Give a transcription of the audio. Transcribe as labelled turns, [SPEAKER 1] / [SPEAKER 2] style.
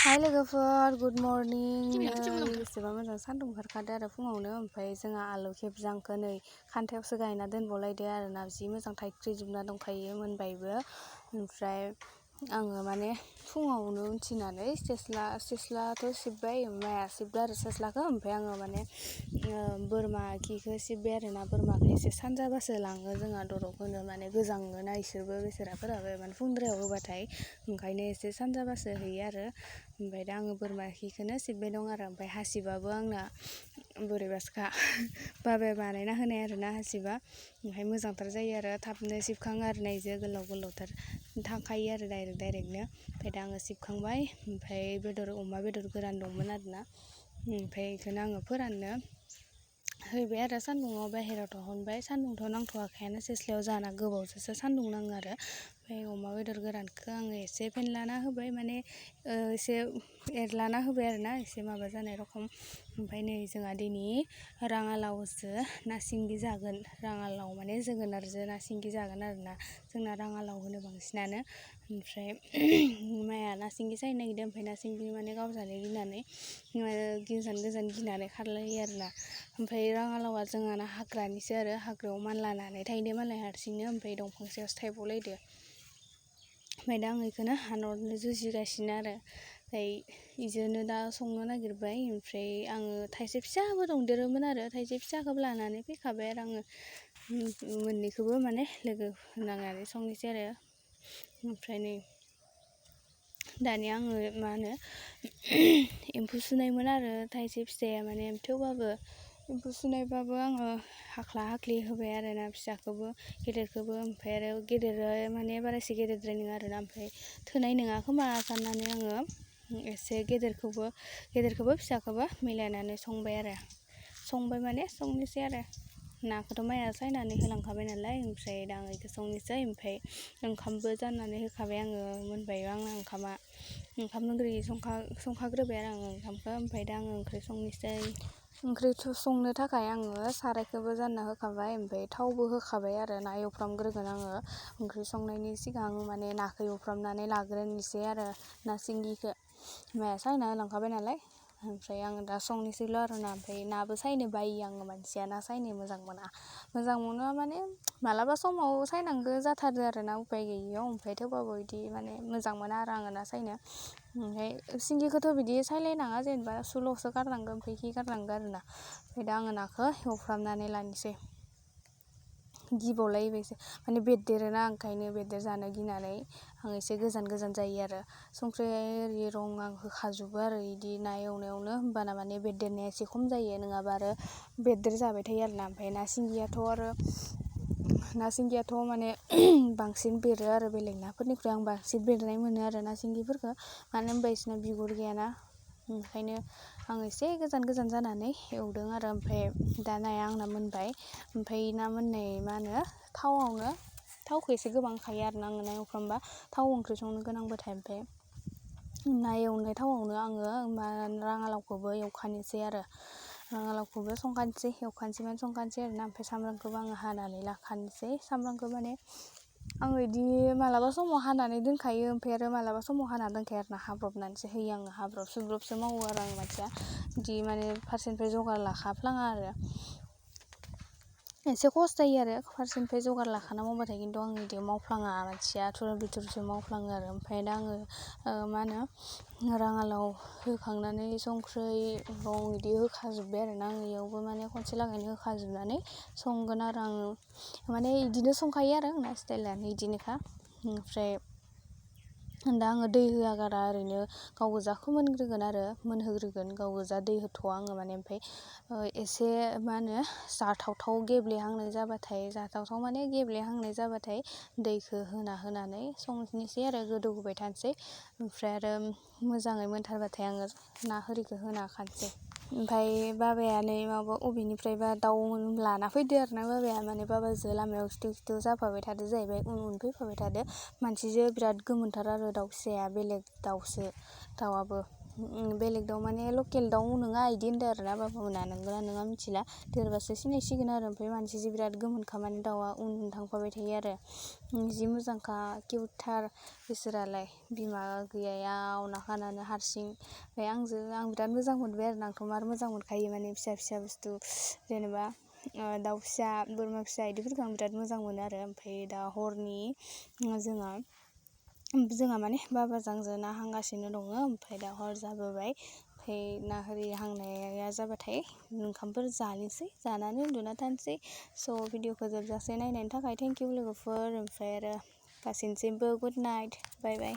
[SPEAKER 1] हाय लोगोफोर good morning नै बेसेबा मोजां सान्दुं ओंखारखादो आरो फुङावनो ओमफ्राय जोंहा आलु खेबजांखौ नै खान्थायावसो गायना दोनबावलायदो आरोना जि मोजां थाइख्रिजोबना दंखायो मोनबायबो ओमफ्राय आङो माने फुङावनो उथिनानै सेस्लाथ' सिबबाय माया सिबदो आरो सेस्लाखौ ओमफ्राय आङो माने बोरमा खिखौ सिबबाय आरोना बोरमाखौ एसे सानजाबासो लाङो जोंहा दरकहोनो माने गोजाङोना इसोरबो बेसेराफोराबो माने फुंद्रायाव होबाथाय ओंखायनो एसे सानजाबासो हैयो आरो ओमफ्राय दा आङो बोरमा खिखौनो सिबबाय दं आरो ओमफ्राय हासिबाबो आंना बोरैबासोखा बाबाया बानायना होनाय आरोना हासिबा ओमफ्राय मोजांथार जायो आरो थाबनो सिबखाङो आरो नायजो गोलाव गोलावथार थांखायो आरो डाइरेक्टनो ओमफ्राय दा आङो सिबखांबाय ओमफ्राय अमा बेदर गोरान दंमोन आरोना ओमफ्राय बेखौनो आङो फोराननो हैबाय आरो सान्दुङाव बाहेरायाव दिहुनबाय सान्दुंथ' नांथ'वाखैयानो सेस्लायाव जाना गोबावजोंसो सान्दुं नाङो आरो ओमफ्राय अमा बेदर गोरानखौ आङो एसे फेनलाना होबाय माने एसे एरलाना होबाय आरोना एसे माबा जानाय रखम ओमफ्राय नै जोंहा दिनै राङालावजो ना सिंगि जागोन राङालाव माने जोगोनारजों ना सिंगि जागोन आरोना जोंना राङालाव होनो बांसिनानो ओमफ्राय माया ना सिंगि सायनो नागिरदों ओमफ्राय ना सिंगि माने गावजानो गिनानै गोजान गिनानै खारलायो आरोना ओमफ्राय राङालावा जोंहाना हाग्रानिसो आरो हाग्रायाव मानलानानै थाइनो मालाय हारसिंनो ओमफ्राय दंफां सायावसो थाइबावलायदो ओमफ्राय दा आं बेखौनो हानहरनो जुजिगासिनो आरो ओमफ्राय इजोंनो दा संनो नागिरबाय ओमफ्राय आङो थाइसे फिसाबो दंदेरोमोन आरो थाइसे फिसाखौबो लानानै फैखाबाय आरो आङो मोननैखौबो माने लोगो नांनानै संनोसै आरो ओमफ्राय नै दानिया आङो मा होनो एम्फौ सुनायमोन आरो थाइसे फिसाया माने थेवबाबो एम्फौ सुनायबाबो आङो हाख्ला हाख्लि होबाय आरोना फिसाखौबो गेदेरखौबो ओमफ्राय आरो गेदेरा माने बारा एसे गेदेरद्राय नङा आरोना ओमफ्राय थोनाय नङा खोमा साननानै आङो एसे गेदेरखौबो फिसाखौबो मिलायनानै संबाय माने संनोसै आरो नाखौथ' माया सायनानै होलांखाबाय नालाय ओमफ्राय दा आं बेखौ संनोसै ओमफ्राय ओंखामबो जाननानै होखाबाय आङो मोनबाय आंना ओंखाम ओंख्रि संखाग्रोबाय आरो आङो ओंखामखौ ओमफ्राय दा आङो ओंख्रि संनोसै ओंख्रिथ' संनो थाखाय आङो सारायखौबो जानना होखाबाय ओमफ्राय थावबो होखाबाय आरो ना एवफ्रामग्रोगोन आङो ओंख्रि संनायनि सिगां माने नाखौ एवफ्रामनानै लाग्रोनोसै आरो ना सिंगिखौ माया सायना होलांखाबाय नालाय ओमफ्राय आङो दा संनोसैल' आरोना ओमफ्राय नाबो सायनो बायो आङो मानसिया ना सायनो मोजां मोना माने मालाबा समाव सायनांगौ जाथारो आरो ना उपाय गैयियाव ओमफ्राय थेवबाबो बिदि माने मोजां मोना आरो आङो ना सायनो ओमफ्राय सिंगिखौथ' बिदि सायलायनाङा जेनेबा सुल'सो गारनांगौ ओमफ्राय खि गारनांगौ आरोना ओमफ्राय दा आङो नाखौ एवफ्रामनानै लानोसै गिबावलायबायसो माने बेरदेरोना ओंखायनो बेरदेर जानो गिनानै आं एसे गोजान जायो आरो संख्रि आरि रं आं होखाजोबो आरो बिदि ना एवनायावनो होमबाना माने बेरदेरनाया एसे खम जायो नङाबा आरो बेरदेर जाबाय थायो आरोना ओमफ्राय ना सिंगियाथ' माने बांसिन बेरो आरो बेलेग नाफोरनिख्रुइ आं बांसिन बेरनाय मोनो आरो ना सिंगिफोरखौ मानो होनबा बिसोरना बिगुर गैयाना ओंखायनो आं एसे गोजान जानानै एवदों आरो ओमफ्राय दा नाया आंना मोनबाय ओमफ्राय ना मोननाय मा होनो थावखौ एसे गोबां होखायो आरो ना आङो ना एवफ्रामबा थाव ओंख्रि संनो गोनांबाथाय ओमफ्राय ना एवनाय थावआवनो आङो राङालावखौबो एवखानोसै आरो राङालावखौबो संखानोसै आरोना ओमफ्राय सामब्रामखौबो आङो हानानै लाखानोसै सामब्रामखौ माने आङो बिदि मालाबा समाव हानानै दोनखायो ओमफ्राय आरो मालाबा समाव हाना दोनखाया आरोना हाब्रबनानैसो होयो आङो हाब्रब सुब्रबसो मावो आरो आं मानसिया बिदि माने फारसेनिफ्राय जगार लाखाफ्लाङा आरो एसे खस्थ जायो आरो फारसेनिफ्राय जगार लाखाना मावबाथाय खिन्थु आं बिदि मावफ्लाङा मानसिया थुरा बिथुरसो मावफ्लाङो आरो ओमफ्राय दा आङो मा होनो राङालाव होखांनानै संख्रि रं बिदि होखाजोब्बाय आरोना आङो इयावबो माने खनसे लागैनो होखाजोबनानै संगोन आरो आङो माने बिदिनो संखायो आरो आंना स्टाइलानो बिदिनोखा ओमफ्राय दा आङो दै होआ गारा ओरैनो गाव गोजा मोनहोग्रोगोन गाव गोजा दै होथ'वा आङो माने ओमफ्राय एसे मा होनो जाथावथाव गेब्लेहांनाय जाबाथाय दैखौ होनानै संनोसै आरो गोदौहोबाय थानोसै ओमफ्राय आरो मोजाङै मोनथारबाथाय आङो ना होरिखौ होना होखानोसै ओमफ्राय बाबाया नै अबेनिफ्रायबा दाउ लाना फैदो आरो ना बाबाया माने बाबाजों लामायाव खिथु जाफाबाय थादो जाहैबाय उन फैफाबाय थादो मानसिजों बिराद गोमोनथार आरो दाउ फिसाया बेलेग दाउसो दाउआबो बेलेग दाउ माने लकेल दाउ नङा इदि होनदो आरोना बाबामोना नंगौना नङा मिथिला देरबासो सिनायसिगोन आरो ओमफ्राय मानसि बिराद गोमोनखा माने दाउआ उन उन थांफाबाय थायो आरो जि मोजांखा किउटथार बिसोरालाय बिमा गैयायाव नाखानानै हारसिं ओमफ्राय आं बिराद मोजां मोनबाय आरो आंथ' मार मोजां मोनखायो माने फिसा फिसा बुस्थु जेनेबा दाउ फिसा बोरमा फिसा इदिफोरखौ आं बिराद मोजां मोनो आरो ओमफ्राय दा हरनि जोंहा माने बाबाजों आंजों ना हांगासिनो दङ ओमफ्राय दा हर जाबोबाय ओमफ्राय ना हारि हांनाया जाबाथाय ओंखामफोर जानोसै जानानै उन्दुना थानोसै स' भिडिअखौ जोबजासे नायनायनि थाखाय थेंकिउ लोगोफोर ओमफ्राय आरो गासैनिसिमबो गुड नाइट बाय बाय